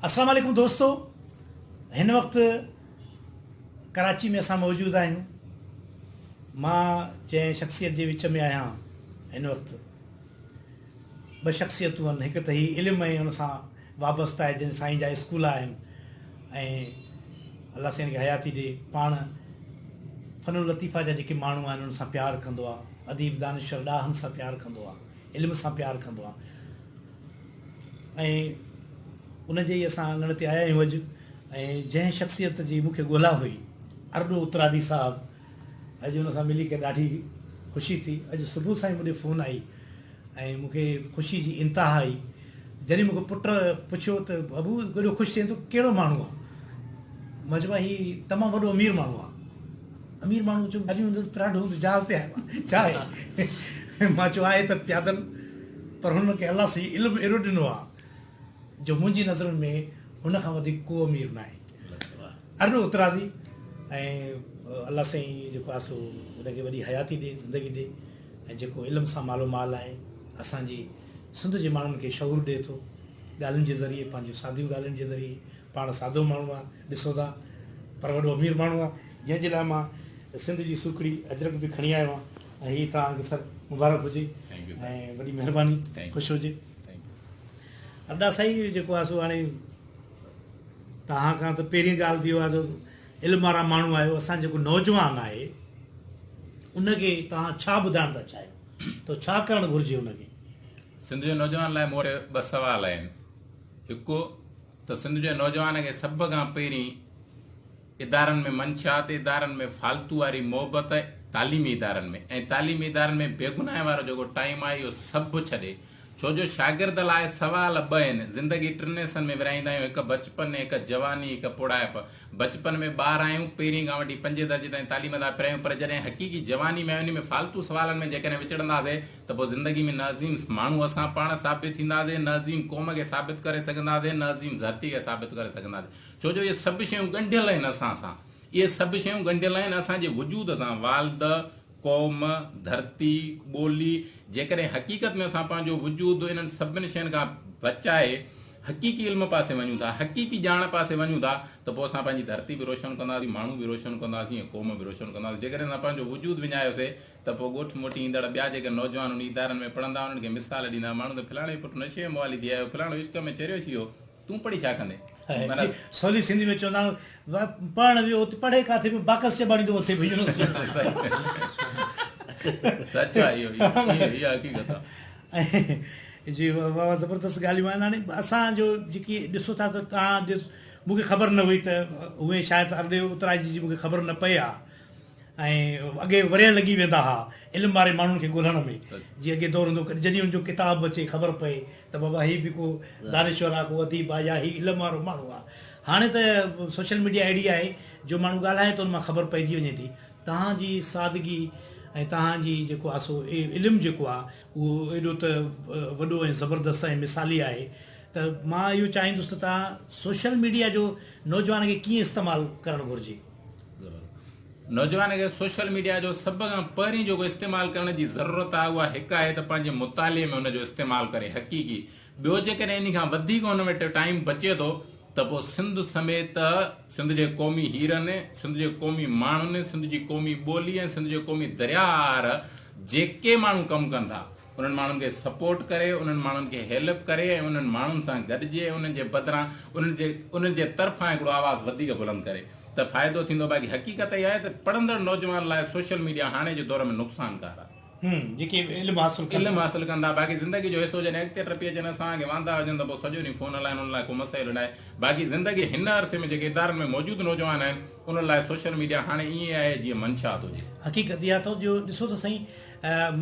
السلام عليڪم دوستو هن وقت ڪراچي ۾ اسان موجود آهيون مان جنهن شخصيت جي وچ ۾ آهيان هن وقت ٻه شخصيتون آهن هڪ ته هي علم ۽ ان سان وابسته آهي جن سائين جا اسڪول آهن ۽ الله سائين کي حياتي ڏي پاڻ فن لطيفه جا جيڪي ماڻهو آهن ان سان پيار ڪندو آهي اديب دانشور ڏاهن سان پيار ڪندو آهي علم سان پيار ڪندو آهي ۽ ان جي ئي اسان اڱڻ تي آيا آهيون اڄ ۽ جنهن شخصيت جي مون کي ڳولا هئي ارڏو اترادي صاحب اڄ ان سان ملي ڪري ڏاڍي خوشي ٿي اڄ صبح سان ئي مون ڏي فون آئي ۽ مون کي خوشي جي انتها آئي جڏهن مون کي پٽ پڇيو ته ابو ايڏو خوش ٿين تون ڪهڙو ماڻهو آ مان چيو هي تمام وڏو امير ماڻهو آ امير ماڻهو چيو گاڏي هوندس پراڊو هوندو جهاز تي آيو آ ڇا آهي مان چيو آهي ته پيادل پر هن کي الله سائين علم اهڙو ڏنو آ جو منهنجي نظرن ۾ هن کان وڌيڪ ڪو امير ناهي. ارڏو اترادي ۽ الله سائين جيڪو آ سو ان کي وڏي حياتي ڏي زندگي ڏي ۽ جيڪو علم سان مالو مال آهي اسان جي سنڌ جي ماڻهن کي شعور ڏي ٿو ڳالهين جي ذريعي پنهنجي ساديون ڳالهين جي ذريعي پاڻ سادو ماڻهو آ ڏسو ٿا پر وڏو امير ماڻهو آ جنهن جي لاء مان سنڌ جي سوکڙي اجرڪ به کڻي آيو آهيان ۽ هي توهان کي سر مبارڪ هجي ۽ وڏي مهرباني خوش هجي ادا سائين جيڪو آ سو هاڻي توهان کان ته پهرين ڳالهه ٿي آ علم وارا ماڻهو آهيو اسان جيڪو نوجوان آهي ان کي توهان ڇا ٻڌائڻ ٿا چاهيو ته ڇا ڪرڻ گهرجي ان کي؟ سنڌ جي نوجوان لاء مون وٽ ٻه سوال آهن هڪ ته سنڌ جي نوجوان کي سڀ کان پهرين ادارن ۾ منشيات، ادارن ۾ فالتو واري محبت، تعليمي ادارن ۾ ۽ تعليمي ادارن ۾ بيگناهي وارو جيڪو ٽائيم آهي اهو سڀ ڇڏي ڇو جو شاگرد لاء سوال ٻه آهن زندگي ٽن حصن ۾ ورهائيندا آهيون هڪ بچپن هڪ جواني هڪ پوڙهائپ بچپن ۾ ٻار آهيون پهرين کان وٺي پنجين درجي تائين تعليم ٿا پرايون پر جڏهن حقيقي جواني ۾ آهيون انهي ۾ فالتو سوالن ۾ جيڪڏهن وچڙنداسي ته پوء زندگي ۾ نه عظيم ماڻهو اسان پاڻ ثابت ٿينداسي نه عظيم قوم کي ثابت ڪري سگهنداسي نه عظيم ڌرتي کي ثابت ڪري سگهنداسي ڇو جو اهي سڀ شيون ڳنڍيل آهن اسان سان. اهي سڀ شيون ڳنڍيل آهن اسان جي وجود سان، والد، قوم، ڌرتي، ٻولي، جيڪڏهن حقيقت ۾ اسان پنهنجو وجود انهن سڀني شين کان بچائي حقيقي علم پاسي وڃون ٿا، حقيقي ڄاڻ پاسي وڃون ٿا ته پوء اسان پنهنجي ڌرتي به روشن ڪنداسين، ماڻهو به روشن ڪنداسين ۽ قوم به روشن ڪنداسين. جيڪڏهن اسان پنهنجو وجود وڃايوسي ته پوء ڳوٺ موٽي ايندڙ ٻيا جيڪي نوجوان انهن ادارن ۾ پڙهندا انهن کي مثال ڏيندا، ماڻهو ته فلاڻي جو پٽ نشي ۾ موالي ٿي آيو، فلاڻو عشق ۾ چريو ٿي ويو، تون پڙهي ڇا ڪندين؟ جي سولي سنڌي ۾ چوندا آهن پڙهڻ ويو اتي پڙهي ڪاٿي پيو باڪس چٻاڙيندو اٿي پيو يونيورسٽي ۾. سچ آهي اهو اها حقيقت آهي. جي واه واه زبردست ڳالهيون آهن هاڻي اسان جو جيڪي ڏسو ٿا ته توهان ڏس مون کي خبر نه هئي ته هونئن شايد ارڏي اتراجي جي مون کي خبر نه پئي ها ۽ اڳي ورهيه لڳي ويندا ها علم واري ماڻهن کي ڳولڻ ۾ جي اڳي دور هوندو جڏهن ان جو ڪتاب اچي خبر پئي ته بابا هي به ڪو دانشور آ ڪو اديب آ يا هي علم وارو ماڻهو آ هاڻي ته سوشل ميڊيا اهڙي آهي جو ماڻهو ڳالهائي ٿو ان مان خبر پئجي وڃي ٿي توهان جي سادگي ۽ توهان جي جيڪو آ سو علم جيڪو آ اهو ايڏو ته وڏو ۽ زبردست ۽ مثالي آهي ته مان اهو چاهيندس ته توهان سوشل ميڊيا جو نوجوان کي ڪيئن استعمال ڪرڻ گهرجي. نوجوان کي سوشل ميڊيا جو سڀ کان پهرين جيڪو استعمال ڪرڻ جي ضرورت آهي اها هڪ آهي ته پنهنجي مطالعي ۾ ان جو استعمال ڪري حقيقي ٻيو جيڪڏهن انهي کان وڌيڪ ان وٽ ٽائيم بچي ٿو ته پوء سنڌ سميت سنڌ جي قومي هيرن سنڌ جي قومي ماڻهن سنڌ جي قومي ٻولي ۽ سنڌ جي قومي درياء آهر جيڪي ماڻهو ڪم ڪن ٿا انهن ماڻهن کي سپورٽ ڪري، انهن ماڻهن کي هيلپ ڪري ۽ انهن ماڻهن سان گڏجي ۽ انهن جي بدران انهن جي انهن جي طرفان هڪڙو آواز وڌيڪ بلند ڪري ته فائدو ٿيندو باقي حقيقت اها آهي ته پڙهندڙ نوجوان لاء سوشل ميڊيا هاڻي جي دور ۾ نقصانڪار آهي. جيڪي علم حاصل ڪن علم حاصل ڪن ٿا باقي زندگي جو حصو جڏهن اڳتي ٽپي اچن اسان کي واندا هجن ته پوء سڄو ڏينهن فون هلائن ان لاء ڪو مسئلو ناهي باقي زندگي هن عرصي ۾ جيڪي ادارن ۾ موجود نوجوان آهن انهن لاء سوشل ميڊيا هاڻي ائين آهي جيئن منشيات هجي. حقيقت اها اٿو جو ڏسو ته سائين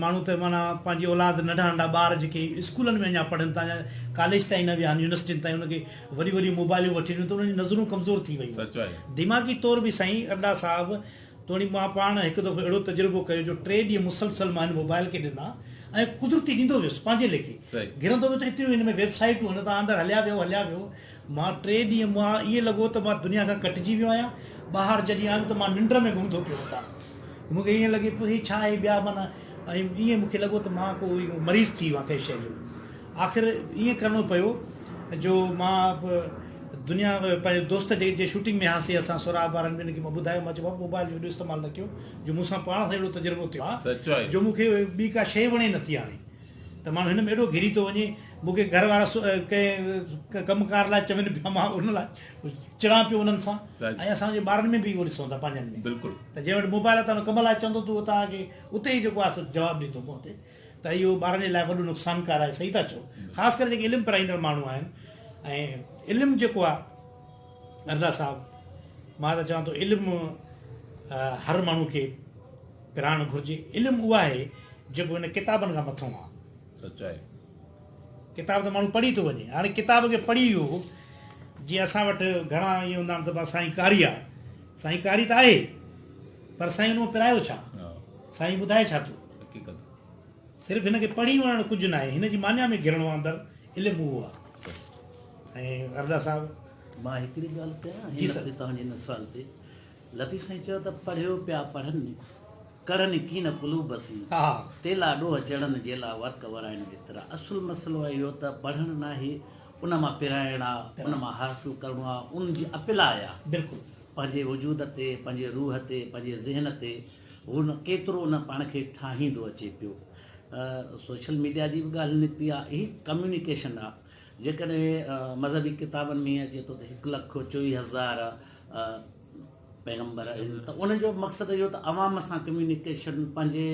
ماڻهو ته معنيٰ پنهنجي اولاد ننڍا ننڍا ٻار جيڪي اسڪولن ۾ اڃا پڙهن ٿا يا ڪاليج تائين نه ويا آهن يونيورسٽين تائين انهن کي وڏيون وڏيون موبائلون وٺي ڏنيون ته انهن جون نظرون ڪمزور ٿي ويون سچ آهي. دماغي طور به سائين ارڏا صاحب توڻي مان پاڻ هڪ دفعو اهڙو تجربو ڪيو جو ٽي ڏينهن مسلسل مان هن موبائل کي ڏنا ۽ قدرتي ڏيندو ويس پنهنجي ليکي صحيح. گهرندو ويو ته ايتريون هن ۾ ويب سائيٽون هن تان اندر هليا ويو هليا ويو مان ٽي ڏينهن مان ائين لڳو ته مان دنيا کان ڪٽجي ويو آهيان ٻاهر جڏهن آيم ته مان ننڊ ۾ گم ٿو پيو هتان مون کي ائين لڳي پيو هي ڇا آهي ٻيا معنيٰ ۽ ائين مون کي لڳو ته مان ڪو مريض ٿي ويو آهيان ڪنهن شيء جو آخر ائين ڪرڻو پيو جو مان به دنيا پنهنجي دوست جي جي شوٽنگ ۾ هئاسين اسان سهراب وارن ٻين کي مان ٻڌايو مان چيو بابا موبائل جو ايڏو استعمال نه ڪيو جو مون سان پاڻ سان اهڙو تجربو ٿيو آهي جو مون کي ٻي ڪا شيء وڻي نٿي هاڻي ته ماڻهو هن ۾ ايڏو گهري ٿو وڃي مون کي گهر وارا ڪنهن ڪم ڪار لاء چون پيا مان ان لاء چڙان پيو انهن سان ۽ اسان جي ٻارن ۾ به اهو ڏسون ٿا پنهنجن ۾ بلڪل ته جنهن وٽ موبائل آهي ته ان ڪم لاء چوندو ته اهو توهان کي اتي ئي جيڪو آهي سو جواب ڏيندو منهن تي ته اهو ٻارن جي لاء وڏو نقصانڪار آهي صحيح ٿا چئو خاص ڪري جيڪي علم پرائيندڙ ماڻهو آهن ۽ علم جيڪو آهي ارڏا صاحب مان ته چوان ٿو علم هر ماڻهو کي پرائڻ گهرجي علم اهو آهي جيڪو هن ڪتابن کان مٿو آهي سچ آهي ڪتاب ته ماڻهو پڙهي ٿو وڃي هاڻي ڪتاب کي پڙهي ويو جيئن اسان وٽ گهڻا ائين هوندا آهن ته سائين قاري آهي سائين قاري ته آهي پر سائين ان مان پرايو ڇا سائين ٻڌائي ڇا ٿو حقيقت صرف هن کي پڙهي وڃڻ ڪجهه ناهي هن جي معنيٰ ۾ گهرڻو آهي اندر علم اهو آهي ۽ ارڏا صاحب مان هڪڙي ڳالهه ڪيان هن تي توهان جي هن سوال تي لطيف سائين چيو ته پڙهيو پيا پڙهن ڪڙهن ڪين قلوب سين تيلا ڏوهه چڙهن جيلا ورق ورائن وترا اصل مسئلو آهي اهو ته پڙهڻ ناهي ان مان پرائڻ آ ان مان حاصل ڪرڻو آ ان جي اپلاء آ بلڪل پنهنجي وجود تي پنهنجي روح تي پنهنجي ذهن تي هو نه ڪيترو ان پاڻ کي ٺاهيندو اچي پيو. سوشل ميڊيا جي به ڳالهه نڪتي آ هي ڪميونيڪيشن آ جيڪڏهن مذهبي ڪتابن ۾ اچي ٿو ته هڪ لک 24,000 پيغمبر آهن ته ان جو مقصد اهو ته عوام سان ڪميونيڪيشن پنهنجي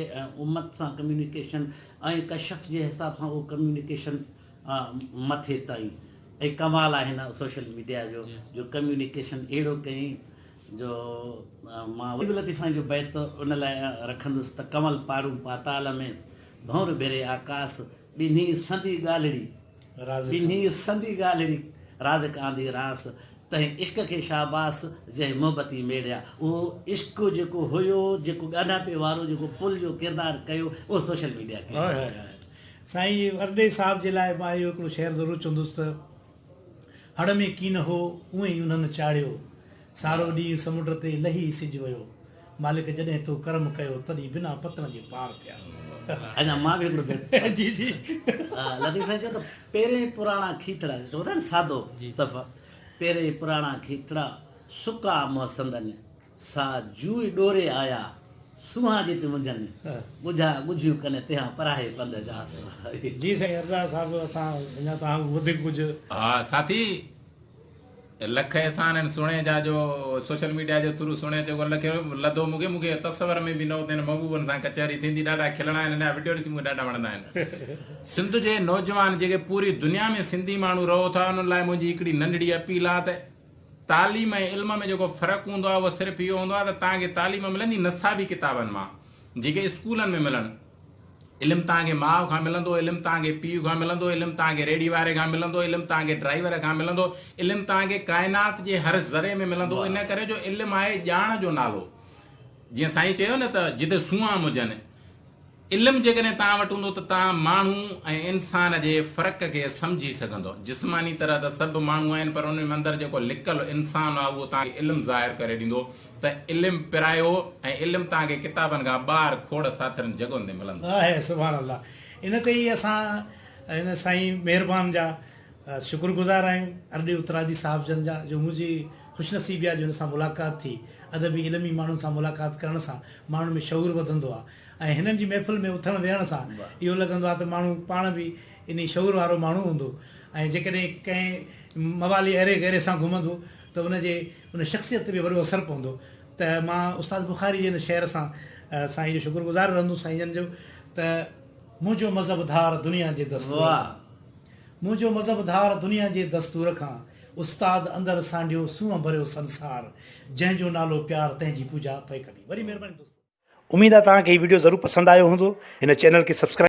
امت سان ڪميونيڪيشن ۽ ڪشف جي حساب سان اهو ڪميونيڪيشن مٿي تائين ۽ ڪمال آهي هن سوشل ميڊيا جو جو ڪميونيڪيشن اهڙو ڪئين جو مان وري به لطيف سائين جو بيت ان لاء رکندس ته ڪنول پاڙون پاتال ۾، ڀنور ڀيري آڪاس، ٻنهي سندي ڳالهڙي، ٻنهي سندي ڳالهڙي، رازق آندي راس، تنهن عشق کي شاباس، جنهن محبتي ميڙيا. اهو عشق جيڪو هيو، جيڪو ڳانڍاپي وارو جيڪو پل جو ڪردار ڪيو، اهو سوشل ميڊيا ڪيو. هاء هاء هاء سائين ارڏي صاحب جي لاء مان اهو هڪڙو شعر ضرور چوندس ته. هڙ ۾ ڪين هو، اونئين ئي انهن چاڙهيو. سارو ڏينهن سمنڊ تي لهي سج ويو. مالڪ جڏهن تو ڪرم ڪيو، تڏهن بنا پتڻ جي پار ٿيا. اڃا مان به هڪڙو بيت جي جي. لطيف سائين چيو ته پيرين پراڻا کيتڙا، چوندا آهن سادو صفا، پيرين پراڻا کيتڙا، سڪا منهن سندن. سا جوء ڏوري آيا، سونهان جت منجهن، ڳجها ڳجهيون ڪن، تنهان پراهي پنڌ جا سهائي. جي سائين ارڏا صاحب اسان اڃا توهان کان وڌيڪ ڪجهه. ها ساٿي لک احسان آهن سهڻي جا جو سوشل ميڊيا جي ٿرو سهڻي جيڪو لکيو لڌو مون کي مون کي تصور ۾ به نه هو ته هن محبوبن سان ڪچهري ٿيندي ڏاڍا کلڻا آهن هن جا وڊيو ڏسي مون کي ڏاڍا وڻندا آهن سنڌ جي نوجوان جيڪي پوري دنيا ۾ سنڌي ماڻهو رهو ٿا انهن لاء منهنجي هڪڙي ننڍڙي اپيل آهي ته تعليم ۽ علم ۾ جيڪو فرق هوندو آهي اهو صرف اهو هوندو آهي ته توهان کي تعليم ملندي نصابي ڪتابن مان جيڪي اسڪولن ۾ ملن. علم توهان کي ماء کان ملندو، علم توهان کي پيء کان ملندو، علم توهان کي ريڙهي واري کان ملندو، علم توهان کي ڊرائيور کان ملندو، علم توهان کي ڪائنات جي هر ذري ۾ ملندو ان ڪري جو علم آهي ڄاڻ جو نالو. جيئن سائين چيو نه ته جتي سونهان مجن. علم جيڪڏهن توهان وٽ هوندو ته توهان ماڻهو ۽ انسان جي فرق کي سمجهي سگهندؤ. جسماني طرح ته سڀ ماڻهو آهن پر انهن ۾ اندر جيڪو لڪل انسان آهي اهو توهان کي علم ظاهر ڪري ڏيندو ته علم پرايو ۽ علم توهان کي ڪتابن کان ٻاهر کوڙ ساٿرن جڳهن تي ملندو. آهي سبحان الله ان تي ئي اسان هن سائين مهربان جا شڪر گذار آهيون ارڏي اترادي صاحب جن جا جو منهنجي خوش نصيبي آهي جو هن سان ملاقات ٿي ادبي علمي ماڻهن سان ملاقات ڪرڻ سان ماڻهن ۾ شعور وڌندو آهي ۽ هنن جي محفل ۾ اٿڻ ويهڻ سان اهو لڳندو آهي ته ماڻهو پاڻ به انهي شعور وارو ماڻهو هوندو ۽ جيڪڏهن ڪنهن موالي ايري غيري سان گهمندو ته ان جي ان شخصيت تي به وڏو اثر پوندو ته مان استاد بخاري جي ان شعر سان سائين جو شڪر گذار رهندس سائين جن جو ته. منهنجو مذهب ڌار دنيا جي دستور کان منهنجو مذهب ڌار دنيا جي دستور کان استاد اندر سانڍيو سونهن ڀريو سنسار جنهن جو نالو پيار تنهن جي پوڄا پئي ڪبي وري مهرباني دوستو. اميد آ توهان کي هي وڊيو ضرور پسند آيو هوندو هن چينل کي سبسڪرائب.